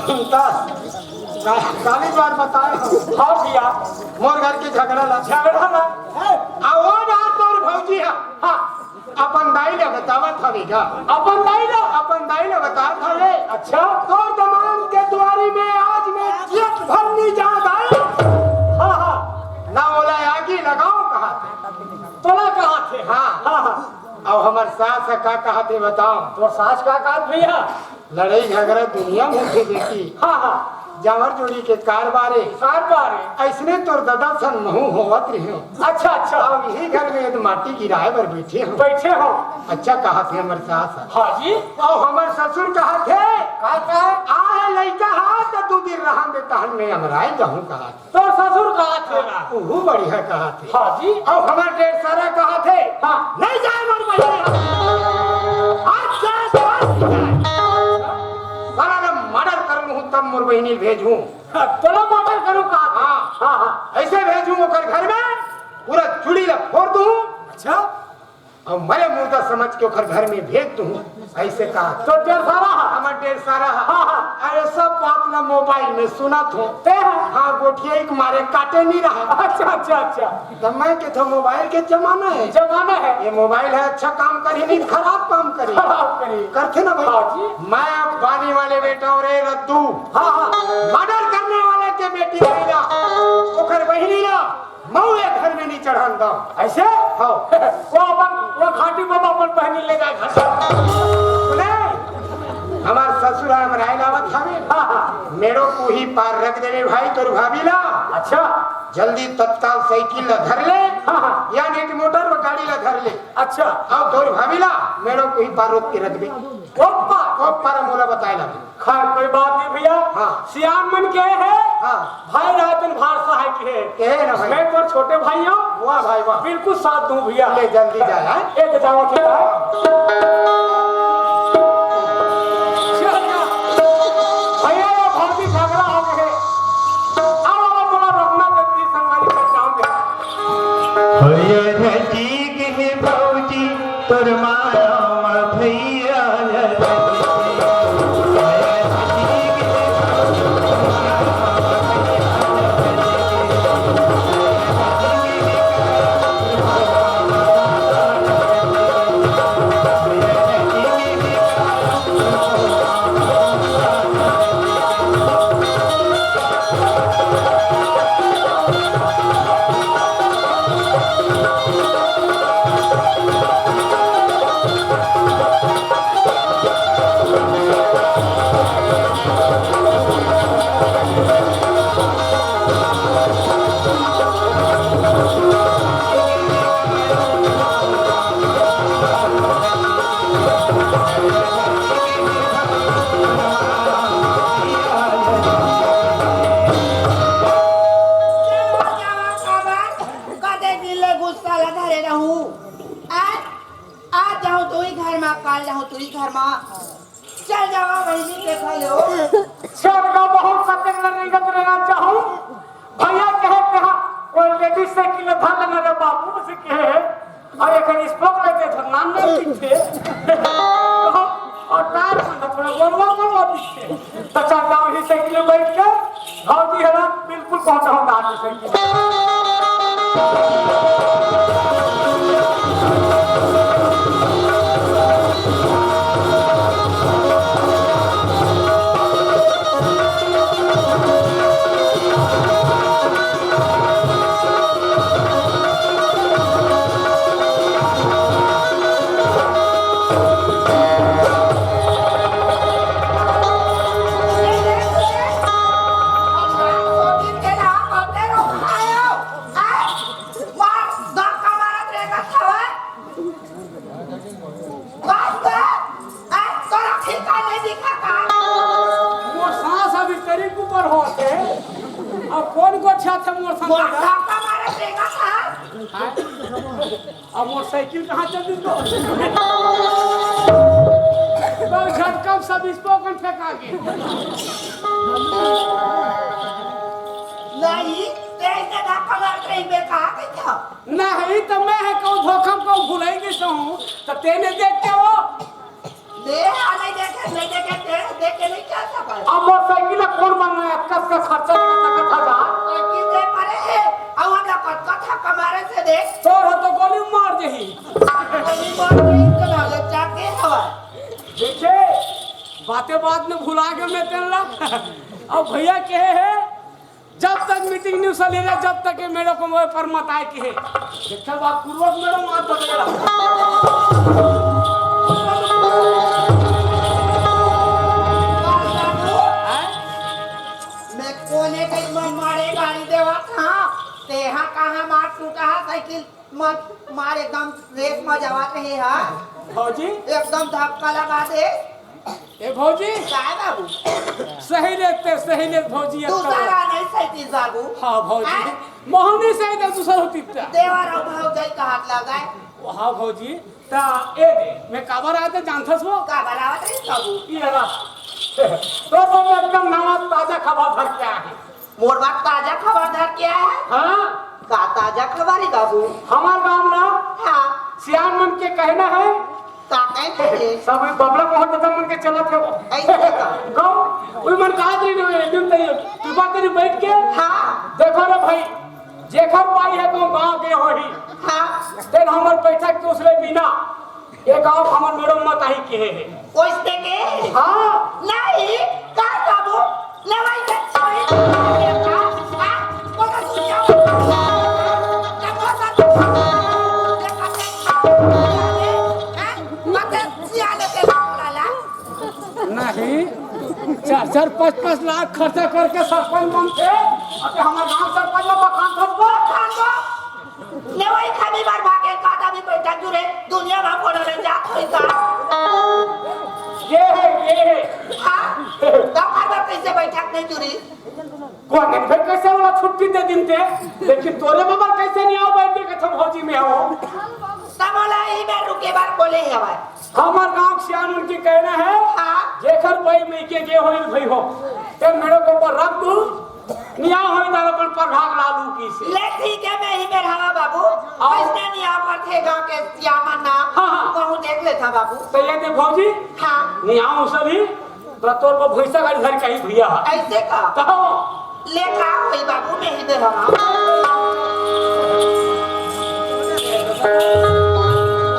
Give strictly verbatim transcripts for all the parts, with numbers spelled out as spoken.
का, का, काली बार बताए हो। हाँ भैया। मोर घर के झगड़ा ला। झगड़ा ला। आ वो ना तोर भौजी है। हाँ। अपन दाई ला बतावत हवे गा। अपन दाई ला? अपन दाई ला बतावत हवे। अच्छा। तोर दमांद के दुआरी में आज मैं जियत भर नी जात आए। हाँ, हाँ। ना ओला आगी लगाओ कहा थे। तोला कहा थे। हाँ। हाँ, हाँ। अब हमर सास ह का कहा थे बताओ। तोर सास का कहा थे भैया? लड़ाई झगड़ा दुनिया में होथे बेटी। हाँ, हाँ। जांवर जोड़ी के कारबार ए। कारबार ए। अइसने तोर ददा सन महूं होवत रहे हो। अच्छा, अच्छा। अब यही घर में यदि माटी गिराए बर बैठे हो। बैठे हो। अच्छा कहा थे हमर सास ह। हाँ जी। अउ हमर ससुर कहा थे। का कहा? आ है लइका हा त दू दिन रहन दे तहन मैं अमराए जाहूं कहा थे। तोर ससुर कहा थे ना। उहू बढ़िया कहा थे। हाँ जी। अउ हमर डेढ़ सारा कहा थे। हाँ। नहीं जाए मोर बहिनी। आज जाए तो आज ही जाए। साला ला मर्डर कर लूं तब मोर बहिनी भेजूं। हाँ, तोला मर्डर करूं कहा थे। हाँ। हाँ, हाँ। अइसे भेजूं ओकर घर में, पूरा चूड़ी ला फोर दूं। अच्छा। अउ मरे मुर्दा समझ के ओकर घर में भेज दूं, अइसे कहा। तोर डेढ़ सारा हा? हमर डेढ़ सारा हा। हाँ, हाँ। अरे सब बात ला मोबाइल में सुनत हो। ते हा? हाँ, गोठिया एक मारे काटे नहीं रहा। अच्छा, अच्छा, अच्छा। त मैं के तो मोबाइल के जमाना है। जमाना है। ये मोबाइल है अच्छा काम करही नहीं खराब काम करही। खराब करही। करथे ना भाई। हाँ जी। मैं बानी वाले बेटा अउ रे रद्दू। हाँ, हाँ। मर्डर करने वाला के बेटी रही ना, ओकर बहिनी ना, मऊ ए घर में नहीं चढ़न दव। अइसे? हाँ। वो अपन, वो खाटी बाबा अपन बहिनी ले जाए घर। सुने? हमार ससुर ह, हमर आए लावत हवे। हाँ, हाँ। मेड़ो कोही पार रख देवे भाई तोर भाभी ला। अच्छा। जल्दी तत्काल साइकिल ला धर ले। हाँ, हाँ। या नेट मोटर व गाड़ी ला धर ले। अच्छा। अउ तोर भाभी ला मेड़ो कोही पार रोक के रख दे। ओप्पा। ओप्पा ला मोला बताए ला। खैर, कोई बात नहीं भैया। हाँ। सियान मन के है। हाँ। भाई रातन भार सहाय के है। के है ना भाई? मैं तोर छोटे भाई हूँ। वाह भाई वाह। बिल्कुल साथ दूँ भैया। ले जल्दी जा, हाँ? ए तो जाओ, ठीक है। चल जा। भैया, ये घर भी झगड़ा हो गए। अब, अब बोला रोकना जरूरी संगवारी का काम है। भैया जी के है भौजी, तोर माया मा भैया ला कते दिन ले गुस्सा ला धरे रहूं। आज, आज जाहूं तुही घर मा, काल जाहूं तुही घर मा। चल जावा बहिनी, देखा ले ओ। चल गा बहुत सत्य लड़ाई करत रहना चाहूं। भैया कहे कहा, वो लेडीज साइकिल धर लेना रे बाबू, से कहे। अउ एकर स्पोक लेके धरना नहीं पीछे। अउ टायर में थोड़ा गोलवा गोलवा पीछे। तो चल जाओ ही साइकिल में बैठ के, भौजी है ना, बिल्कुल पहुंचाओ गाड़ी साइकिल। बस, बस। आज तोरा फीका नहीं दिखा का? मोर सांस अभी शरीर के ऊपर होत हे। अब कौन गोठियाथे मोर संग मोर का? धक्का मारे देगा का? हाँ? अब मोर साइकिल कहाँ चल दिस गो? तो झटकम सब स्पोकन फेंका गे। नहीं, तेज से धक्का मार कहीं बे कहा के क्या? नहीं, तो मैं है कहूँ धोखा में कहूँ भुलाई गिस हूँ, तो तेने देख के वो ले, आ, नहीं देखे, नहीं देखे, ते देख के नहीं क्या सब है? अब मोर साइकिल तोर मन में अतका, अतका खर्चा लगा सकत हस का? साइकिल दे परे हे, अउ हमला कतका धक्का मारे से देख। तोर ह तो गोली मार देही। गोली मार देही तो ना ले जाके हवा। देखे, बातें बात में भुला के मैं तेन ला। अब भैया कहे हे, जब तक मीटिंग नहीं सली रहे, जब तक ये मेरे को मेरे पर मत आए कहे। देखा बात पूर्वक मेरे मार पकड़ रहा। हैं? मैं कोने कहीं मन मारे गाड़ी देवा था, तेहा कहाँ मार टूटा है साइकिल, मत मार एकदम रेस में जवा रहे हा। भौजी? एकदम धक्का लगा दे। ए भौजी? काय बाबू? सही लेते, सही लेते भौजी, एक दूसरा तो नहीं सही बाबू। हाँ भौजी। हैं? मोहन नहीं सही दे, दूसरा होती तो। देवर और भौजाई का हाथ लगाए। हाँ भौजी, ता ए दे, मैं काबर आते जानथस वो? काबर आवत रही बाबू? ये रहा। तो वो एकदम नवा ताजा खबर भर के आए हैं। मोर बात ताजा खबर धर के आए हे? हाँ। का ताजा खबर हे बाबू? हमार गांव ना हाँ। सियान मन के कहना हे। का कहना हे? सब बबला बहुत बदल मन के चलत हे वो। ऐसे का? गाँव, उन मन का आदमी नहीं है, दिन तक टिपा करी बैठ के। हाँ। देखो रे भाई, जेखर पाई हे तो गाँव के होही। हाँ। तेन हमर बैठक के उसले बिना ये गाँव हमर मैडम मत आही कहे हे। ओइसने के? हाँ। नहीं, का बाबू? लेवाई के छोड़ी। हाँ? हाँ? ओकर सुनिया। देखो सर। देखो सर। हैं? मत सिया लेते बोला ला। नहीं, चार चार पाँच पाँच लाख खर्चा करके सरपंच बनथे, अबे हमर गांव सरपंच में बखान थोप बो। बखान बो। लेवाई खानी बार भागे, कादा भी बैठा जुरे, दुनिया भर फोड़ो रे, जा कोई का। ये है, ये है। हाँ? तब हर बार कैसे बैठा नहीं जुरी? कौन है? फिर कैसे वाला छुट्टी दे दिन ते? लेकिन तोरे बाबा कैसे नहीं आओ बैठ के कथम भौजी में आओ? तब वाला ही मैं रुके बार बोले ही हवा। हमर गांव के सियान मन के कहना है, हाँ। जेकर भाई में के गे होई भाई हो, ते मेरे को ऊपर रख दू, निया होई तार अपन प्रभाग लालू की से। ले ठीक है, मैं ही मेर हवा बाबू। आओ। वैसने निया पर थे गांव के सियान मन ना, हाँ, हाँ। कहूँ देख लेथा बाबू। तो ये दे भौजी, हाँ। निया हो सभी, तो तोर को भैंसा गाड़ी धर के ही भैया है। ऐसे का? तो ले का होई बाबू, मैं ही दे रहा।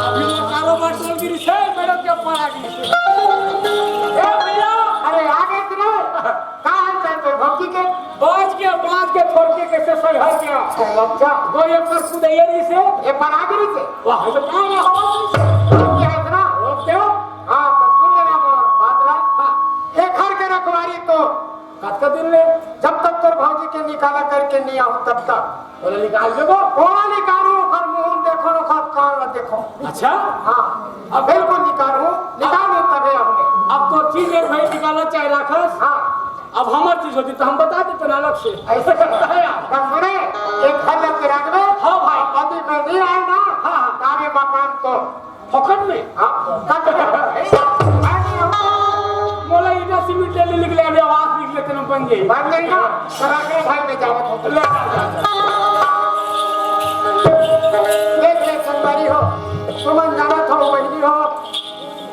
अभी वो कारोबार चल गिरी से, मेरे के पड़ा गिरी से। ए भैया! अरे, आ गए तुम? का हाल चाल तोर भौजी के? बाज के, बाज के थोड़ के कैसे सही हर गया? अच्छा। वो ये पर कुदैया गिरी से? ये पर आ गिरी से? वाह, ये कहाँ है हवा गिरी से? क्या है इतना? वो क्यों? हाँ, तो सुन लेना वो बात ला। हाँ। ये घर के रखवारी तो कतका दिन ले? जब तक तोर भौजी के निकाला करके नहीं आऊं, तब तक। बोले, "निकाल देबो?" बोला, "निकालू, ओकर मुंह देखो, ओकर कान ला देखो।" अच्छा? हाँ, अब बिल्कुल निकालू, निकालू तबे हमने। अब तो चीज है भाई, निकाला चाहे राखस। हाँ। अब हमर चीज होती तो हम बता देते ना अलग से। ऐसे करता है यार। बस सुने, एक घर लग के रख दे। हाँ भाई। कभी मैं नहीं आया ना, हाँ, हाँ। तारे मकान तो फोकट में? हाँ, फोकट में। ए, मैं नहीं हूँ। मोला ईटा सीमेंट ले, ले निकले, अभी आवाज निकले, तेरे बन गई। बन गई ना? सराकरे भाई में जावत हो। ले, ले, ले। देख ले, संगवारी हो, तुमन जानत हो, बहिनी हो,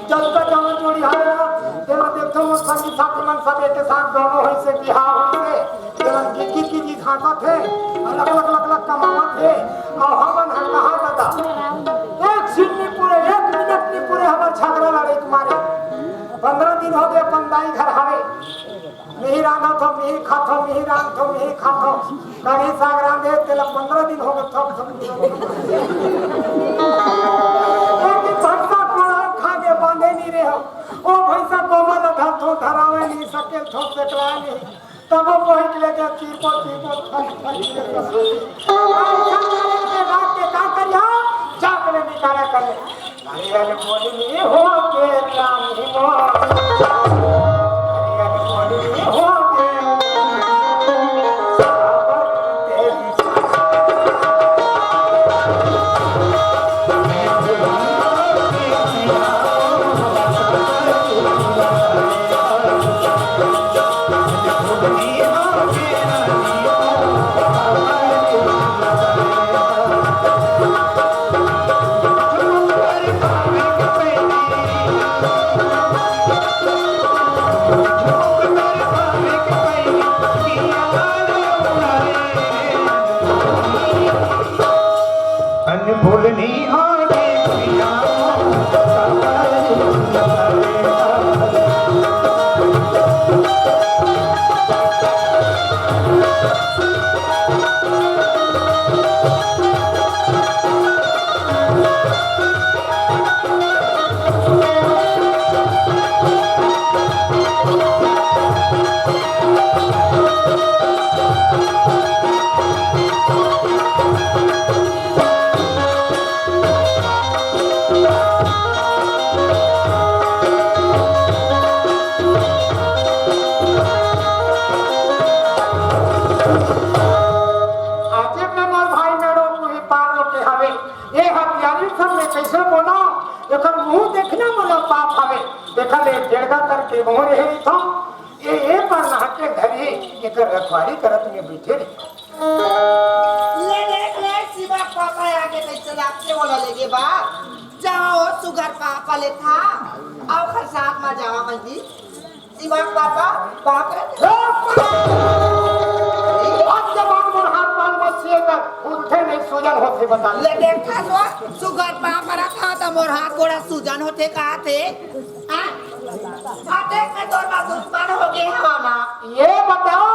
जतका जवान जोड़ी हवे ना, तेला देखथो, मोर संगी साथी मन सब एक साथ दोनों होइसे, बिहाव होइसे, तेला गिकी गिकी हाँकत हे, लक लक लक लक कमावत हे, अउ हमन ह कहाँ बता। एक छिन नी पूरे, एक मिनट नी पूरे हमर झगड़ा लड़ाई के मारे। पंद्रह दिन हो गए अपन दाई घर हवे। मिही रांधत हो, मिही खात हो, मिही रांधत हो, मिही खात हो। कढ़ी साग रांधे, तेला पंद्रह दिन हो गए, थप थप। लेकिन भैंसा कोड़ा खा के बांधे नहीं रहे हो। ओ भैंसा गोबर ला धरथो, धरावे नहीं, सकेल थो, सेकलाए नहीं। तब वो वही के लेके चीपो, चीपो, थप थप। रात के का करिया? जाग ले निकाला कर ले। हरियर बोलनी हो के रानी मोर। हरियर बोलनी हो के सावन तेरी से बोला, एकर मुंह देखना मोला पाप हवे। एकर ले डेढ़गा करके मुंह रहे रहिथो। ये, ये पर नहा के धरी, एकर रखवारी करत में बैठे रहिथो। ले देख ले, शिवा पापा आगे कैसे लागते बोला लेगे बा। जाओ सुगर पापा ले था, आओ खर साथ में जावा बंदी। शिवा पापा, बाप रे। आज जबान मोर हाथ पांव में सिए कर, उठे नहीं सूजन होथे बता। ले देखा तो, सुगर पापा रखा था, मोर हाथ गोड़ा सूजन होथे कहा थे। हाँ? आ देख मैं तोर बाप दुश्मन हो गए हवा ना। ये बताओ,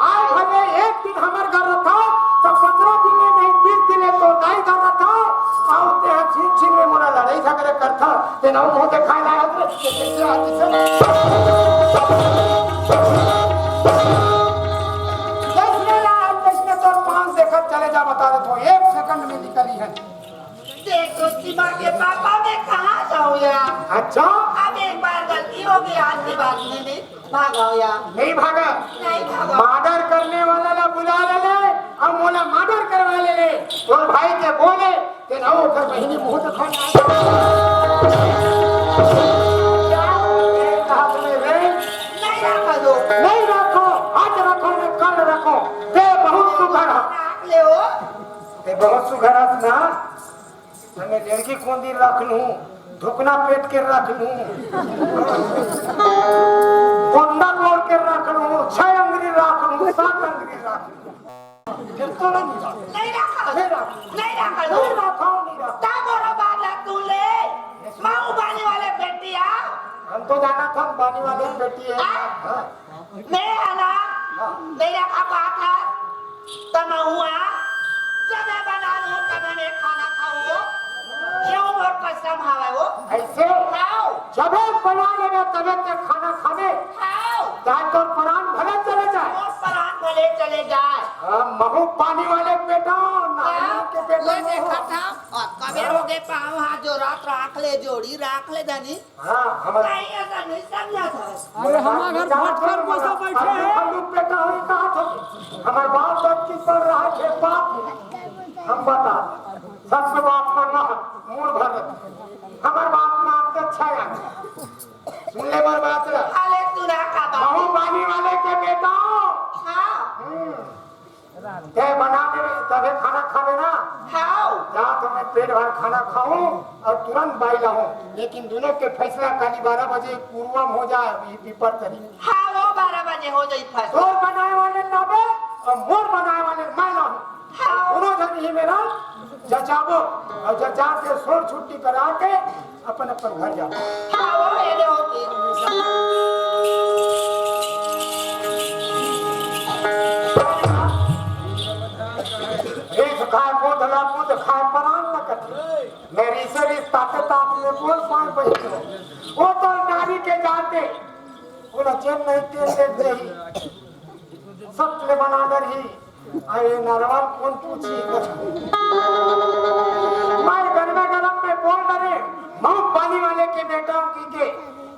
आज भले एक दिन हमर घर रखा, तो पन्द्रह दिन में नहीं, तीस दिन में तो दाई घर रखा, और ते छीन छीन में मोला लड़ाई झगड़े करथा, ते ना मुंह दिखाए लायक रे, ते कैसे आती से? जैसने लाल, तैसने तोर पांव देखत चले जा, बता देथो, एक सेकंड में निकली है। देख तो सीमा के पापा, मैं कहाँ जाऊँ यार? अच्छा? अब एक बार गलती हो गई, आज के बाद मैं नहीं भागा यार। नहीं भागा? नहीं भागा। मर्डर करने वाला ला बुला ले ले, अब मोला मर्डर करवा ले ले। तोर भाई के बोले, ते ना ओकर बहिनी मुंह दिखा। क्या? एक हाथ में रे। नहीं रखा दो। नहीं रखो, आज रखो, नहीं कल रखो। ते बहुत सुघर ह। रख ले हो। ते बहुत सुघर हस ना। हमें लड़की कोंदी रख लूं, ढुकना पेट के रख लूं, कोंदा तोड़ के रख लूं, छह अंगरी रख लूं, सात अंगरी रख लूं। फिर तो नहीं रख। नहीं रखा। नहीं रख। नहीं रखा। नहीं रखा, नहीं रखा। तब और बात है तू ले। माऊ बानी वाले बेटिया। हम तो जाना था बानी वाले बेटी है। हाँ? हाँ। मैं है ना, हाँ। मेरा का बात है, तब हुआ, जब मैं बना लूं, तब मैं खाना खाऊं, ये मोर कसम हवे वो। ऐसे? खाओ। जब बना लेबे, तबे ते खाना खाबे। खाओ। चाहे तोर प्राण भले चले जाए। मोर प्राण भले चले जाए। हाँ, महू पानी वाले बेटा, नारायण के बेटा मैं महू। देखा था, और कबे हो गए पाँव हाथ जो रात राख ले, जोड़ी राख ले धनी। हाँ, हमर नहीं, ऐसा नहीं समझा था। अरे, हमार घर भटकर बसा बैठे हैं। फल्लू, फल्लू बेटा होई कहा था? हमर बाप सब चीज पर रहा छे बाप। हम बता, सबके बाप मन ना मूल भर। हमर बाप नाम के छाया। सुन ले मोर बात ला। अरे, तू ना का बाप। महू पानी वाले के बेटा। हाँ। हम्म। ते बना देबे, तबे खाना खाबे ना। हाव। जा तो मैं पेट भर खाना खाऊं और तुरंत बाई लाऊं। लेकिन दोनों के फैसला काली बारह बजे पूर्वम हो जाए, ये विपरीत करी। हाँ, वो बारह बजे हो जाई फैसला। तोर बनाए वाले लाबे और मोर बनाए वाले मैं लाऊं। हाँ। दोनों जन ही मेरा जचाबो और जचा के सोर छुट्टी करा के अपन अपन घर जाओ। हाँ, वो मेरे होती। रीस खाए, बोधला बोध खाए, परान न कटे। मैं रीसे रीस ताते तात में बोल पाए बहिन। वो तो नारी के जाते, वो ना चैन नहीं तेल ले दे ही। सत्य बना दर ही। अरे नरवा कोन पूछी? मैं गरमे गरम में बोल डरे, महू पानी वाले के बेटा हूँ की के।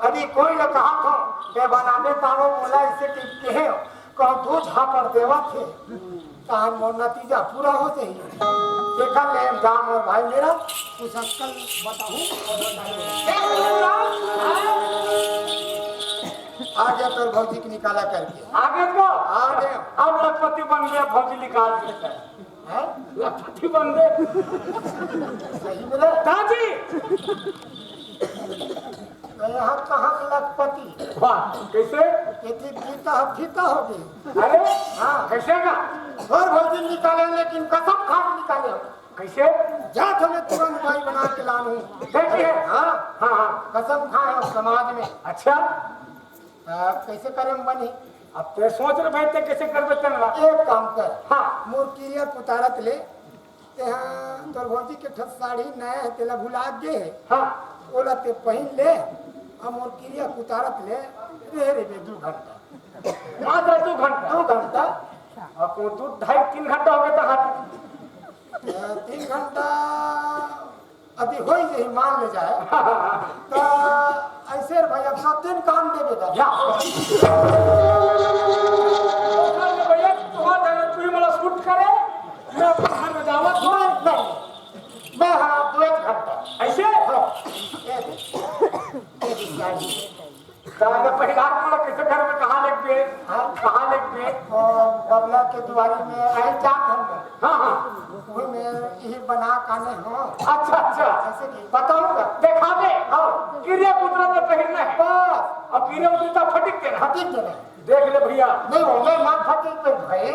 अभी कोई न कहा था, मैं बनाने तारो बोला इसे टिकते हैं, कहूँ दो झापड़ देवा थे, कहा मोर नतीजा पूरा हो जाए। देखा ले जाम और भाई मेरा, कुछ अक्कल बताऊँ। आ गया तोर भौजी के निकाला करके। आ गए तो? आ गए। अब लखपति बन गया, भौजी निकाल देता है। हैं? लखपति बन गए। सही बोला। दादी! तो यहाँ कहाँ के लखपति? वाह, कैसे? ये थी गीता, फीता हो गई। अरे, हाँ। कैसे का? और भौजी निकाले, लेकिन कसम खा के निकाले हो। कैसे? जा तो मैं तुरंत बाई बना के लानू। देखिए। हाँ। हाँ, हाँ। कसम खाए हो समाज में। अच्छा। आ, कैसे करे में बनी? अब ते सोच रहे भाई, ते कैसे करबे तेन ला? एक काम कर। हाँ। मोर किरिया कुतारत ले, ते हाँ, तोर भौजी के ठस साड़ी नया है, तेला भुला गे है। हाँ। ओला ते पहिन ले, अब मोर किरिया कुतारत ले, रह रे बे दू घंटा। मात्र दू घंटा? दू घंटा। अब वो दू, ढाई, तीन घंटा हो गया था हाथ। आ, तीन घंटा अभी होई यही मान ले जाए। तो ऐसे रे भाई, अब सब दिन काम देबे दा। या। भैया, तुम्हारा जगह तू ही मला शूट करे, मैं अपने घर में जावा। नहीं, नहीं, मैं हाँ, दो एक घंटा। ऐसे? हाँ। ये दे। ये दे, गाड़ी। दादा, पहिला मोला कैसे घर में कहाँ लेके गए? हाँ। कहाँ लेके गए? और बबला के दुआरी में आई, चार घर में। हाँ, हाँ। वही में यही बना काने हो। अच्छा, अच्छा। जैसे कि बताऊंगा। देखा दे। हाँ। गिरे पुतरा में पहिरना है। बस। अब गिरे उतरता फटिक देना। फटिक देना। देख ले भैया। नहीं, वो मैं ना फटिक पे भाई।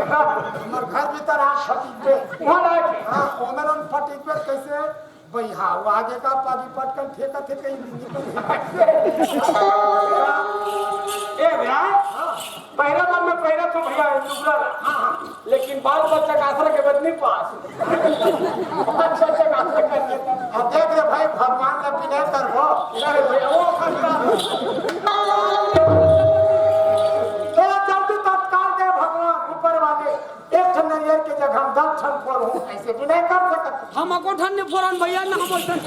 हमारे घर भीतर आप फटिक पे। वहाँ ना के। हाँ, ओनर उन फटिक पे कैसे? भाई, हाँ, वो आगे का पागी पटकन फेंका थे कहीं भी निकल। ए भैया, हाँ। पहिरा मन में पहिरा तो भैया, लुगरा ला। हाँ, हाँ। लेकिन बाल बच्चा का आसरा के बदनी पास। बाल बच्चा का आसरा कर देता। अब देख रे भाई, भगवान ने विनय करबो। अरे भैया, वो करता। तेरा जल्दी तत्काल दे भगवान, ऊपर वाले। एक ठन नरियर के जगह हम दस ठन फोरहूं, ऐसे भी नहीं कर सकत। हम एको ठन नहीं फोरन भैया, ना हम अइसन।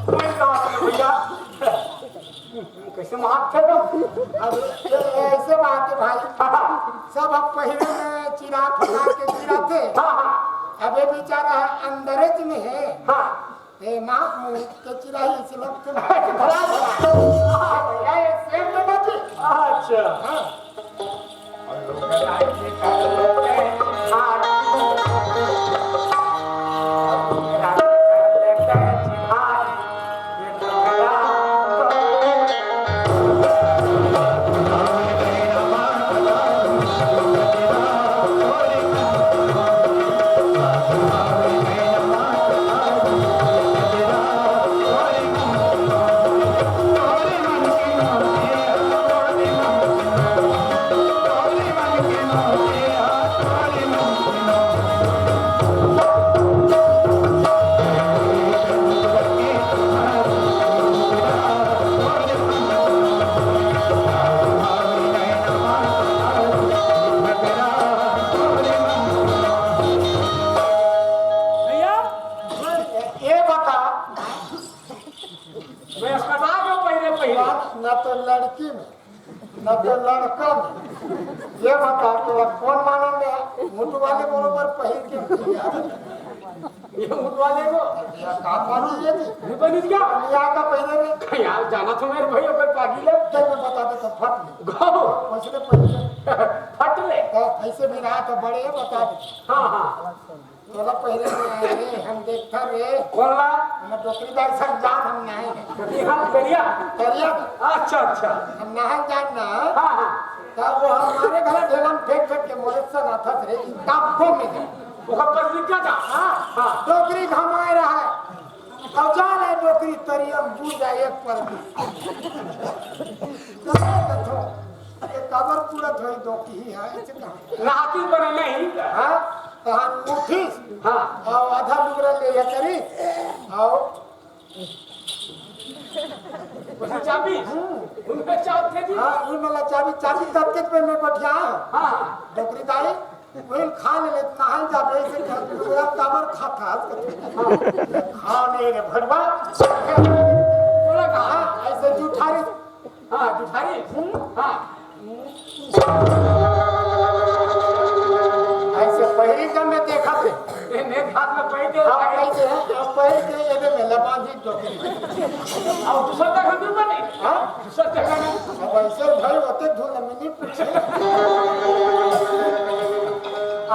कोई बात नहीं भैया, कैसे मारथे तो? अब ये ऐसे बात है भाई, हाँ, हाँ। सब अब पहिरे में चिरा फटा के चिरा थे। हाँ, हाँ। अब ये बेचारा है अंदरेज में है। हाँ। ए, माँ, के चिराही से लोग तो भला, भला। हाँ, भैया, ये सेम तो ना थी। अच्छा। हाँ। भैया, ये बता, मैं कटा के पहिरे पहिरे। ना तो लड़की में, ना तो लड़का में। ये बता, तो अब कौन माना में मुंह वाले बरोबर पहिर के? ये मुंह वाले को? ये का पानी ये जी? नहीं बनी क्या? ये आका पहिरे रे। यार, जाना तो मेरे भाई, अगर पागी ले। जब मैं बता दे तो फट ले। गो। पैसे ले, पैसे। फट ले। तो ऐसे भी रहा तो बड़े बता दे। हाँ, हाँ। तोला पहिरे में आए रे, हम देखथन रे। कौन ला? हम डोकरी दाई संग जान हम नहीं। यहाँ करिया? करिया। अच्छा, अच्छा। हम नहीं जान ना। हाँ, हाँ। तब वो हमारे घर ढेला में फेंक फेंक के मोरे से नाथत रे, ई टापको में है। ओकर पर लिखा था? हाँ, हाँ। डोकरी घमाए रहा है। अब जा रहे डोकरी तरिया में बूझ जाए एक पर भी। तो ये देखो, ये काबर पूरा धोई दो की ही है, ऐसे कहा। नहाती पर नहीं। हाँ, तहान उठिस। हाँ। और आधा लुगरा ले ये करिस। और उसमें चाबी? हम्म। उनमें चाबी थे जी? हाँ, उनमें ला चाबी, चाबी तब के पे मैं बैठा हूँ। हाँ, हाँ। डोकरी दाई, वही खा ले, ले, नहाई जाबे, ऐसे कर, लुगरा काबर खाता है? हाँ। खा नहीं रे भड़वा। बोला कहा? हाँ, ऐसे जुठारी। हाँ, जुठारी। हम्म। हाँ। ऐसे पहिरी जब मैं देखा थे। ये नेक हाथ में पहिर के हाँ, उठाए। पहिर के, हाँ, पहिर के एदे में लबाजी डोकरी। और दूसरा तक हम भी बने। हाँ? दूसरा तक हम अब ऐसे भाई होते धुन में नहीं पूछे।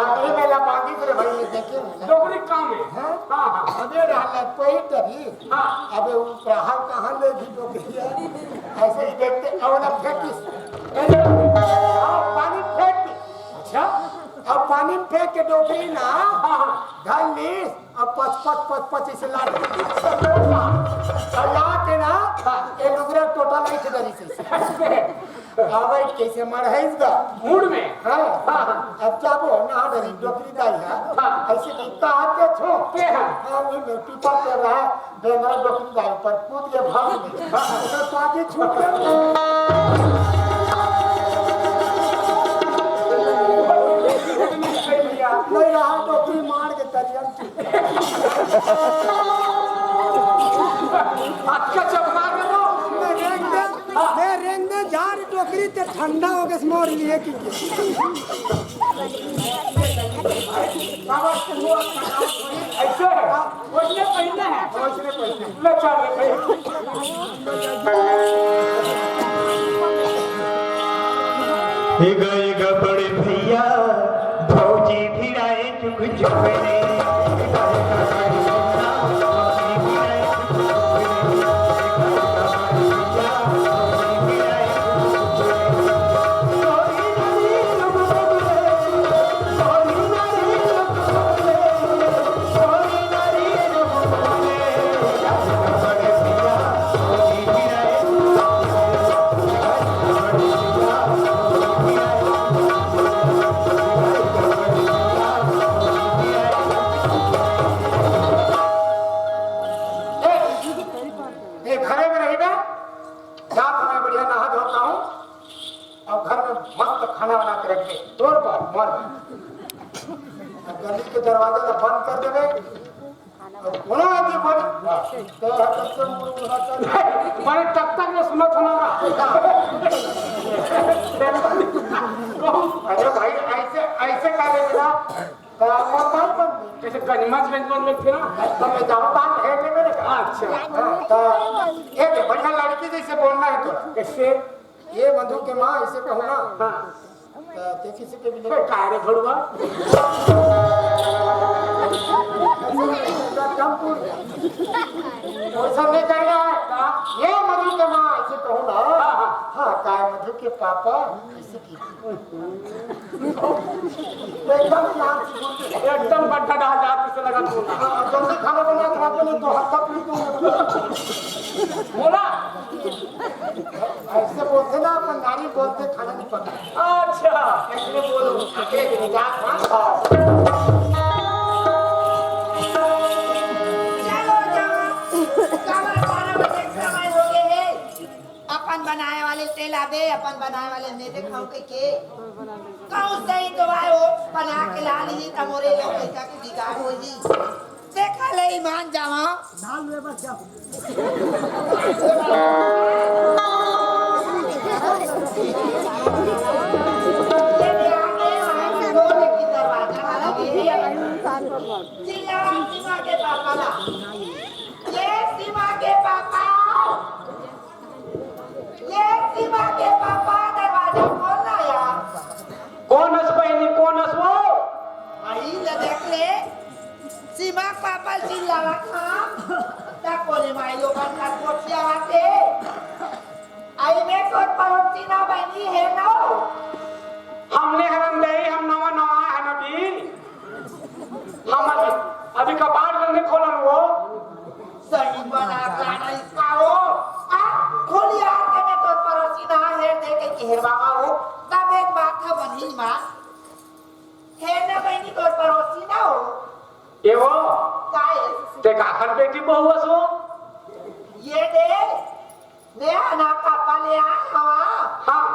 आखिरी में लबाजी रे भाई, ये देखे हो ना? डोकरी काम है। हाँ? हाँ, हाँ। अबे रहला पहिर तभी। हाँ। अबे वो ग्राहक कहाँ ले भी डोकरी है? ऐसे ही देखते, और अब फेंकिस। ऐसे, हाँ, पानी फेंक दी। अच्छा। अब पानी में फेंक के डोकरी ना, हाँ, हाँ। धर लीस, अब पच, पच, पच, पच ऐसे लात। अब ला के ना, हाँ। ये लुगरा टोटा लाइट डरी से। अब कैसे मर है इसका? मूड में। हाँ। हाँ, हाँ। अब जाबो ना डरी, डोकरी दाई है। हाँ। ऐसे कि कहा के छो? के है? हाँ, वही में पीपल कर रहा है। बेंगरा डोकरी दाई पर कूद के भाग गई। हाँ, हाँ। तो पाके छूट गया। नहीं रहा, डोकरी मार के तरियन। अच्छा, चपका के दो। मैं रेंग दे, मैं रेंग दे, जा रही डोकरी ते ठंडा हो गए, मोर लिए की। काबर से हुआ, ऐसे है। वैसने पहिनना है। वैसने पहिनना है। ले चल, ले चल। हे ग, हे ग बड़े भैया, भौजी भिड़ाए चुक चुक रे। ए, घरे में रहिबे, जात हँव, बढ़िया नहा धो के आहूँ, अउ घर में मस्त खाना बना के रख दे, तोर बर, मोर बर। अब गली के दरवाजा ला बंद कर देबे, अउ कोनो आदमी बोले, तो हर तक से मुड़ मुड़ा कर। बड़े टक टक में सुनत हँव ना। अरे भाई, ऐसे, ऐसे करे ना, तो मोर बात बन गई। कैसे गनिमत गंज बन गई फिर? तो मैं जाऊँ बात है कि मेरे का? अच्छा। हाँ, तो ये दे, बढ़िया लड़की जैसे बोलना है तो। कैसे? ये मधु के माँ, इसे कहूँ ना। हाँ। तो देखी से के भी बे, का रे भड़ुआ? कम पूछ। वैसा नहीं कहना है। ये मधु के माँ, इसे कहूँ ना। हाँ, हाँ। हाँ, काय मधु के पापा, इसे एकदम ध्यान से सुन। एकदम बड्ढा डाल जात से लगा तू। हाँ, जल्दी खाना बना के रखो, नहीं तो हफ्ता पीट दूंगा। बोला। ऐसे बोलते ना, अपन नारी बोलते, खाना नहीं पका। अच्छा। ऐसे बोलो, अकेले के मिजाज, हाँ? हाँ। चलो, जाओ। काबर बारह बजे के समय हो गए है। अपन बनाए वाले तेल आबे, अपन बनाए वाले में देखाओ के के। कहूँ सही तो आए हो, बना के ला ली, त मोरे लोग पैसा के बिगाड़ हो जी। देखा ले ईमान जावा। नाम ले बस जा। ये भी आ गए, वहाँ की दो देखी दरवाजा वाला भी है। चिल्ला सीमा के पापा ला। ये सीमा के पापा। ये सीमा के पापा, दरवाजा खोल ना यार। कोन अस बहिनी, कोन अस वो? आई ले देख ले, सीमा के पापा चिल्लावत हा। ता कोने माई लोगन का कोठिया आते। आई में तोर पड़ोसी ना बहिनी है ना? हमने हरम दई, हम नवा नवा है ना बी। हम अभी, अभी कपाट नहीं खोलन वो। सही बना गाना इसका हो। आ, खोली यार के मैं तो पड़ोसी ना है, देखे के हेरवावा हो। तब एक बात है बनी माँ। है ना बहनी तो पड़ोसी ना हो। ए वो? का है? ते काखर बेटी बहू अस वो? ये दे। मैं ना पापा ले आए हवा। हाँ।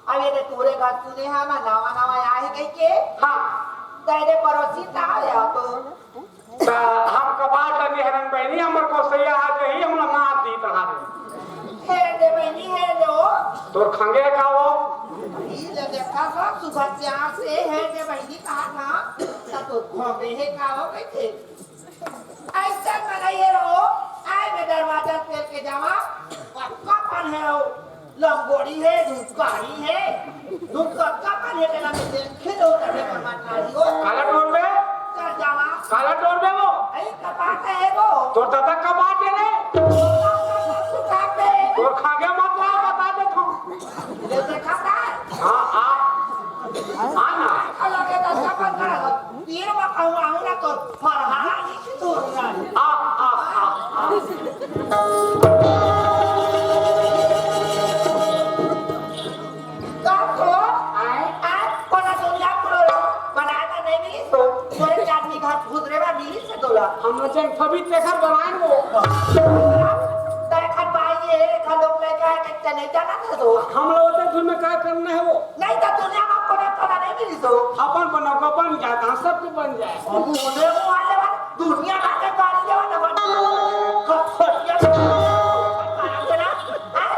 अब ये दे तोरे घर सुने हा, मैं नवा नवा आए है कह के। हाँ। तेरे पड़ोसी का आया तो। त हम कपाट लगे हरन बहिनी, हमर गोसैया आ जाही, हमला मार दी तहारे। हेर दे बहिनी, हेर दे ओ। तोर खंगे का वो? ई ले देखा सा, सुबह चार से हेर दे बहिनी कहा था, त तोर खंगे है का वो कहिथे? ऐसे मनई हे रहो, आए में दरवाजा पेल के जावा, पक्का पन है रहो। लंगोड़ी हे, धुपकारी हे, धुपकड़का बने के नाम से खेलो तने पर मत आई हो। काला टोर में? चल जावा। काला टोर में वो? ऐ कपाट हे वो। तोर दादा कपाट हे रे। सुखा पे। तोर खागे मत ला, बता दे तू। ले देखा था? हाँ, आ। आ ना। अलगे दस का पकड़ा। तीर में कहूँ आऊँ ना तो फरहारा नहीं। आ, आ, आ, आ। का तो? आए? आए? कोना दुनिया पुरो बनाए का नहीं मिली तो? कोई आदमी घर घुसरे बा मिली से तोला? हम लोग जन फबी तेखर बनाए वो। तेखर भाई ये, एक लोग लेके आए, कच्चा नहीं जाना था तो? हम लोग तो घर में क्या करना है वो? नहीं तो दुनिया में कोना कोना नहीं मिली तो? अपन बनाओ, अपन जाता, सब कुछ बन जाए। हम होने को वाले बा। दुनिया भर के गाड़ी लेवा ना बन। खटखटिया से ना, हैं?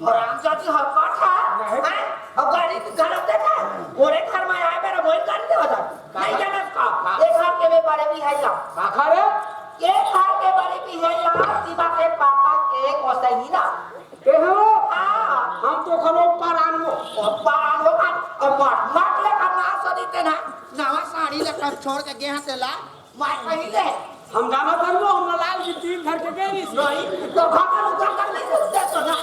हरामजादी हरकत है, हैं? अब गाड़ी की गलत देखा, ओरे घर में आए मेरा वही गाड़ी लेवा था। अरे, के घर के बड़े की है यार, सीमा के पापा के गोसैनी ना। ते हो? हाँ। हम तो खरो परान हो। ओ परान हो का? ओ मत, मत ले का ना सदी ते ना। नवा साड़ी ले कर छोड़ के गे हते ला। मैं कहीं ले। हम जाना था वो, हम लाल की तीन घर के गे रही। नहीं, तो घर का नुकसान कर नहीं सकते तो ना।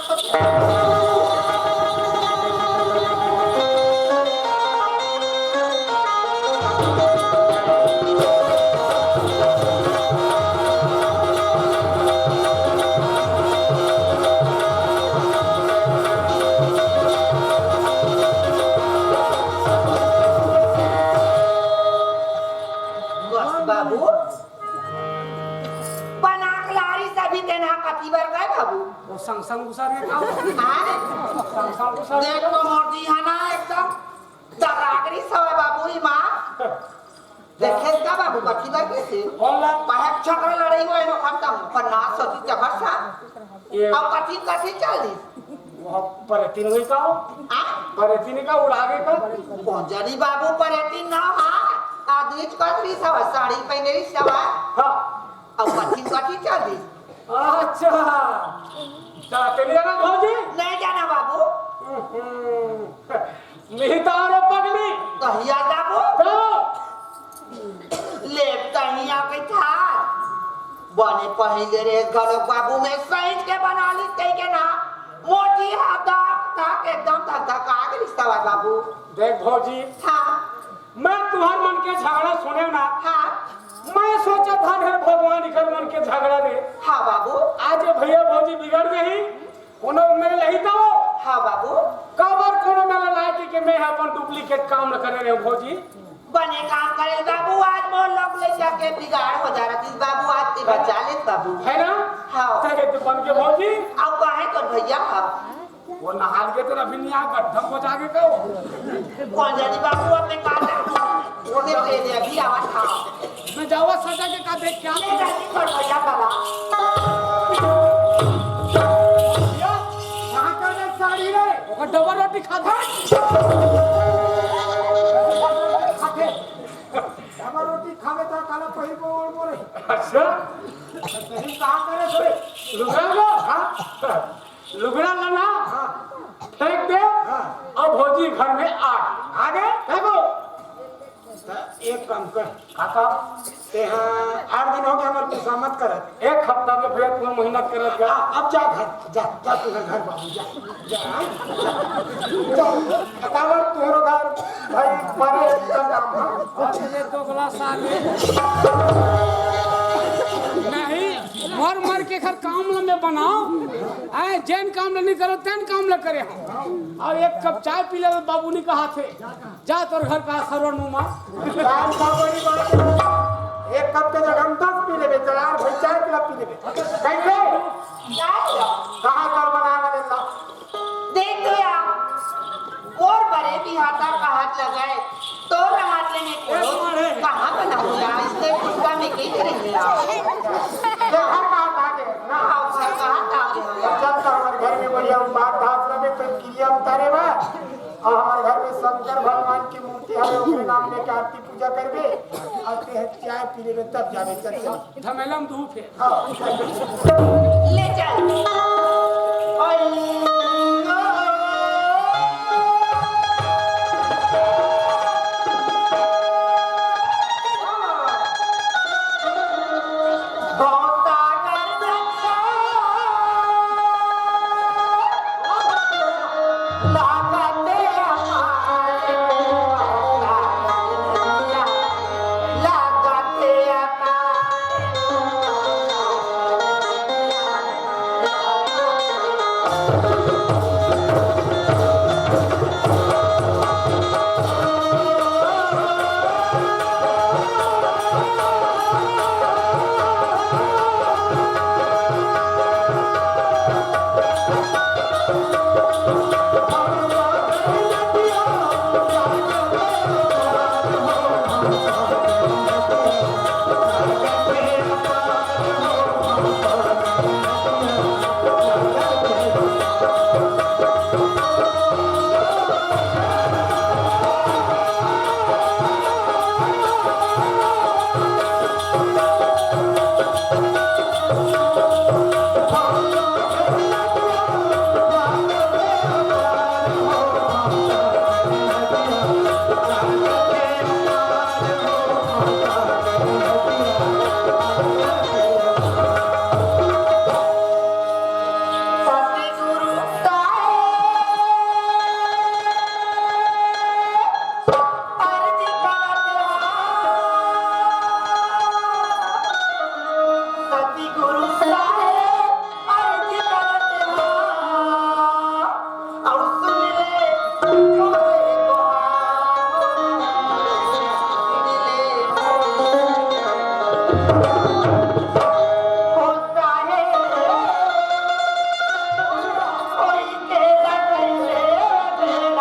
बस बाबू, बना के लारी सभी तेना कति बर गए बाबू? वो संग संग घुसा रे का? हाँ? संग संग घुसा रे देख का? तो मोर जी है ना एकदम दरागरी सवे बाबू ही माँ। देखे का बाबू कति बर कैसे? बोल ना। पहक छकरा लड़ाई हुआ है नो खत्म, पर ना सोची जबर सा। ये अब कथी कथी चल रही? वो परेती नहीं का हो? आ? परेती नहीं का उड़ावे का? कौन जानी बाबू परेती ना हा। आदमी च कथरी सवा साड़ी पहने रही सवा। हाँ। अब कथी कथी चल रही? अच्छा। चला तेरे जाना भौजी? नहीं जाना बाबू। हम्म। मिहिता रे पगली। कहिया जाबो? तो ले तनिया के था। बने पहिले रे घलो बाबू में सहित के बना ली ते के ना। मोटी हाथ दाग दाग एकदम धक धक आग रिश्ता बाबू। देख भौजी, हाँ। मैं तुहर मन के झगड़ा सुने ना। हाँ। मैं सोचा था हे भगवान इकर मन के झगड़ा रे। हाँ बाबू। आज ये भैया भौजी बिगड़ गई। कोनो मेल नहीं तो। हाँ बाबू। काबर कोनो मेल लाए के, के मैं अपन डुप्लीकेट काम न करे रहे भौजी। बने काम करे बाबू, आज मोर लोग ले जाके बिगाड़ हो जा रहा थी बाबू, आज ते बचा ले बाबू। है ना? हाँ। ते तो बन के भौजी। अब काहे कर भैया? हाँ। वो नहाल के तो अभी नहीं आ, गड्ढम हो जाके कहो। कौन जानी बाबू, अपने काटा। वो ले ले अभी आवाज था। मैं जावा सजा के का देख क्या? ले जाती कर भैया बाबा। या, कहाँ कर दे साड़ी रे? ओकर डबल रोटी खा दे। खा दे। डबल रोटी खावे तो काला पहिर को ओढ़ बोले। अच्छा। तो तुम कहाँ करे सोए? लुगाई लो। हाँ। लुगड़ा लाना, हाँ। फेंक दे, हाँ। अब भौजी घर में आ गई। आ गए? देखो, तो एक काम कर। का काम? ते हाँ, आठ दिन हो गए हमारे खुशामद करत। एक हफ्ता के भैया तुम्हें मेहनत करत गया। हाँ, अब जा घर, जा, जा तू घर, घर बाबू, जा, जा, हाँ? जा। बताओ, तुम्हारो घर, भाई, परे का काम, हाँ? अरे, ये दोगला साले। नहीं, मर मर के घर काम ल में बनाओ। आए, जेन काम ल नहीं करो, तेन काम ल करे हो। और एक कप चाय पी ले, बाबू नहीं कहा थे। जा तोर घर का सरवन मुमा। चाय का बड़ी बात है। एक कप के जगह हम दस पी लेबे, चार भाई चाय पिला पी लेबे। कैसे? कहाँ कर बना वाले साहब? देख तो यार, और बड़े भी हाथा का हाथ लगाए, तो हाथ लेने को कहाँ बनाऊंगा? इससे गुस्सा में कहीं करेंगे यार। तो हर बात आ गए ना। हाँ, हर बात आ गए। जब तक हमारे घर में बढ़िया बात धास रहे, तो क्रिया उतारे बा। और हमारे घर में शंकर भगवान की मूर्ति है, ओकरे नाम लेके आरती पूजा करबे। और ते चाय पी लेबे, तब जाबे, चल, चल। धमेलम धूप है। ले चल। गुरु साहेब, अर्जी करत हँव, अउ सुन ले, तोरे गोहार, सुन ले। ओ साहेब, कोई के लगई ले बेड़ा,